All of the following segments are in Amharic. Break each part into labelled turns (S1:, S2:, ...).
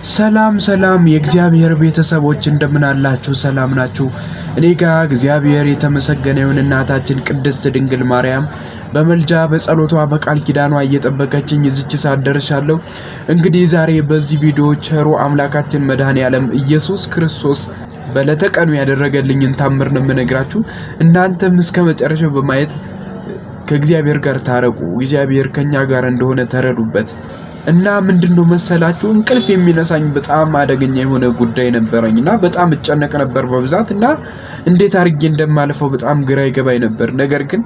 S1: ሰላም ሰላም የእግዚአብሔር ቤተሰቦች እንደምን አላችሁ? ሰላም ናችሁ? እኔ ጋር እግዚአብሔር የተመሰገነ ይሁን። እናታችን ቅድስት ድንግል ማርያም በምልጃ በጸሎቷ በቃል ኪዳኗ እየጠበቀችኝ እዚች ሰዓት ደርሻለሁ። እንግዲህ ዛሬ በዚህ ቪዲዮ ቸሩ አምላካችን መድኃኔዓለም ኢየሱስ ክርስቶስ በዕለተ ቀኑ ያደረገልኝን ታምር ነው የምነግራችሁ። እናንተም እስከ መጨረሻው በማየት ከእግዚአብሔር ጋር ታረቁ። እግዚአብሔር ከኛ ጋር እንደሆነ ተረዱበት። እና ምንድን ነው መሰላችሁ እንቅልፍ የሚነሳኝ በጣም አደገኛ የሆነ ጉዳይ ነበረኝ እና በጣም እጨነቅ ነበር በብዛት እና እንዴት አድርጌ እንደማልፈው በጣም ግራ ይገባኝ ነበር። ነገር ግን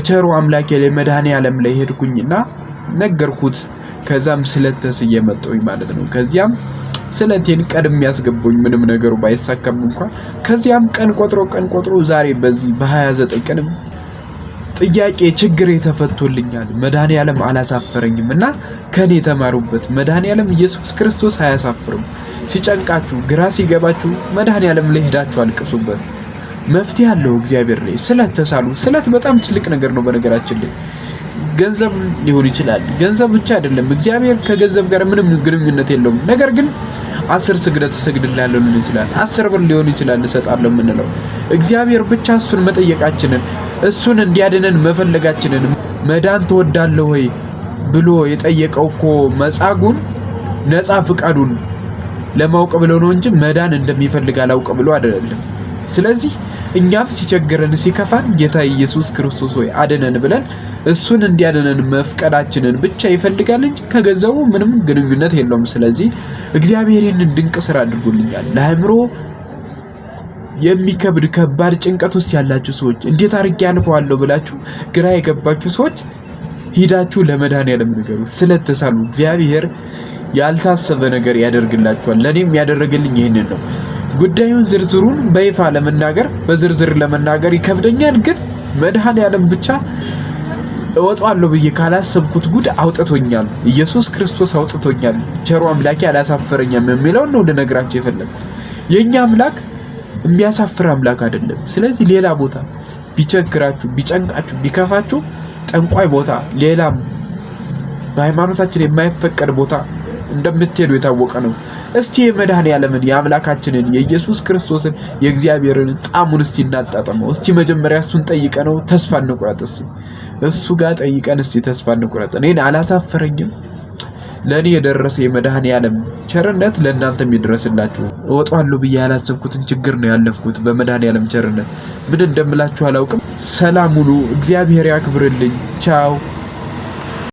S1: ቸሩ አምላኬ ላይ መድኃኔዓለም ላይ ሄድኩኝና ነገርኩት። ከዛም ስለት ተስዬ መጣሁኝ ማለት ነው። ከዚያም ስለቴን ቀድሜ ያስገቡኝ ምንም ነገሩ ባይሳካም እንኳን ከዚያም ቀን ቆጥሮ ቀን ቆጥሮ ዛሬ በዚህ በ29 ቀንም ጥያቄ ችግር ተፈቶልኛል። መድኃኔዓለም አላሳፈረኝም እና ከኔ የተማሩበት መድኃኔዓለም ኢየሱስ ክርስቶስ አያሳፍርም። ሲጨንቃችሁ፣ ግራ ሲገባችሁ መድኃኔዓለም ላይ ሄዳችሁ አልቅሱበት። መፍትሄ አለው እግዚአብሔር ላይ። ስለት ተሳሉ። ስለት በጣም ትልቅ ነገር ነው። በነገራችን ላይ ገንዘብ ሊሆን ይችላል። ገንዘብ ብቻ አይደለም። እግዚአብሔር ከገንዘብ ጋር ምንም ግንኙነት የለውም። ነገር ግን 10 ስግደት እሰግድልሃለሁ ሊሆን ይችላል። 10 ብር ሊሆን ይችላል እሰጣለሁ የምንለው እግዚአብሔር ብቻ እሱን መጠየቃችንን እሱን እንዲያድነን መፈለጋችንን መዳን ትወዳለህ ወይ ብሎ የጠየቀው እኮ መጻጉን ነፃ ፍቃዱን ለማወቅ ብሎ ነው እንጂ መዳን እንደሚፈልግ አላውቅ ብሎ አይደለም። ስለዚህ እኛም ሲቸግረን ሲከፋን ጌታ ኢየሱስ ክርስቶስ ሆይ አድነን ብለን እሱን እንዲያድነን መፍቀዳችንን ብቻ ይፈልጋል እንጂ ከገንዘቡ ምንም ግንኙነት የለውም። ስለዚህ እግዚአብሔር ይህንን ድንቅ ስራ አድርጎልኛል። ለአእምሮ የሚከብድ ከባድ ጭንቀት ውስጥ ያላችሁ ሰዎች እንዴት አድርጌ አልፈዋለሁ ብላችሁ ግራ የገባችሁ ሰዎች ሂዳችሁ ለመድኃኔዓለም ንገሩ። ስለተሳሉ እግዚአብሔር ያልታሰበ ነገር ያደርግላችኋል። ለእኔም ያደረገልኝ ይህንን ነው። ጉዳዩን ዝርዝሩን በይፋ ለመናገር በዝርዝር ለመናገር ይከብደኛል፣ ግን መድኃኔዓለም ብቻ እወጣለሁ ብዬ ካላሰብኩት ጉድ አውጥቶኛል። ኢየሱስ ክርስቶስ አውጥቶኛል። ቸሩ አምላኬ አላሳፈረኝም የሚለውን ነው ልነግራቸው የፈለግኩት። የእኛ አምላክ የሚያሳፍር አምላክ አይደለም። ስለዚህ ሌላ ቦታ ቢቸግራችሁ፣ ቢጨንቃችሁ፣ ቢከፋችሁ ጠንቋይ ቦታ፣ ሌላም በሃይማኖታችን የማይፈቀድ ቦታ እንደምትሄዱ የታወቀ ነው። እስቲ የመድኃኔዓለምን የአምላካችንን የኢየሱስ ክርስቶስን የእግዚአብሔርን ጣሙን እስቲ እናጣጥመው። እስቲ መጀመሪያ እሱን ጠይቀነው ተስፋ እንቁረጥ። እስቲ እሱ ጋር ጠይቀን እስቲ ተስፋ እንቁረጥ። እኔን አላሳፈረኝም። ለእኔ የደረሰ የመድኃኔዓለም ቸርነት ለእናንተም ይድረስላችሁ። እወጣለሁ ብዬ ያላሰብኩትን ችግር ነው ያለፍኩት በመድኃኔዓለም ቸርነት። ምን እንደምላችሁ አላውቅም። ሰላም ሁኑ። እግዚአብሔር ያክብርልኝ። ቻው።